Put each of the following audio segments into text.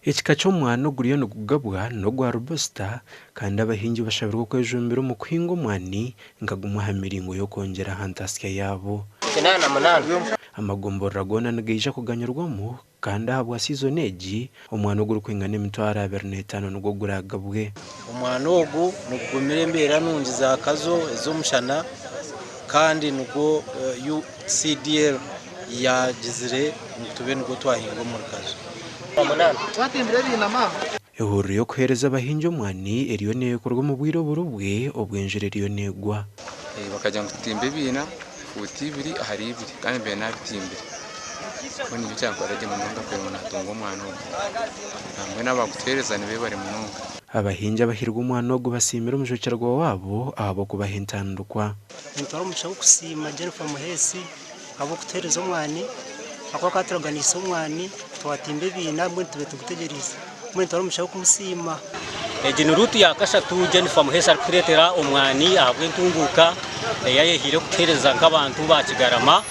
Ekika ky'omwani oguriyo nigugabwa n'ogwa Robusta kandi abahingi bashabirwe okwejumbira omu kuhinga omwani nka gumwe aha miringo y'okwongyera aha ntaasya yaabo. Amagomborora goona nigaija kuganyirwamu kandi ahabwa siizoni egi, omwani ogurikwingana 25,000 nigwo guraagabwe. Omwani ogu nigugumira embeera nungi za Kazo ez'omushana kandi nigwo UCDL yaagizire ngu tube nigwo twahinga omuri Kazo. Ehururu y'okuheereza abahingi omwani eriyo neekorwa omu bwire oburibwe obu enjura eriyo neegwa. Bakagira ngu tutimbe ebiina fuuti ibiri ahari ibiri kandi mbaire naabitimbire. Mbwenu nikyo kyankora gye munonga kureeba ngu naatunga omwana ogwo. Nambwenu abakutuheereza nibeebare munonga. Abahingi abahirwe omwana ogu basiimire omujwekyerwa waabo ahabw'okubaha entandikwa. Nintwara omugisha gw'okusiima Jennifer Muheesi ahabw'okutuheereza omwani ahakuba akaba aturaganiise omwani twatimba ebiina mbwenu tubaire tugutegyereize. Mbwenu nintwara omugisha gw'okumusiima. Egi ni ruutu ya kashatu Jennifer Muheesi arikutureetera omwani ahabw'entunguuka ei ayehaire kutuheereza nk'abantu ba Kigarama.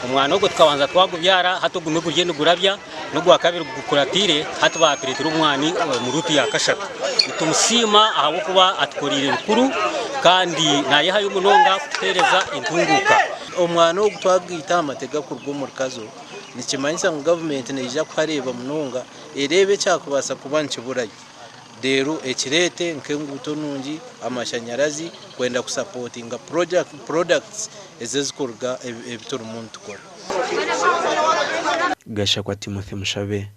Omwani ogwo tukabanza twagubyara hati ogumwe guriyo nigurabya n'ogwakabiri gukuratiire hati baatureetera omwani omu ruutu ya kashatu. Nitumusiima ahabw'okuba atukoreire bikuru kandi naayehayo munonga kutuheereza entunguuka. Omwani ogu twagaita aha mate gakuruga omuri Kazo nikimanyisa ngu gavumenti neija kuhareeba munonga ereebe ekyakubaasa kuba nikiburayo reero ekireete nk'enguuto nungi, amashanyarazi kwenda kusapotinga products ezi ezikuruga ebi turimu nitukora. Gashakwa Timothy Mushabe.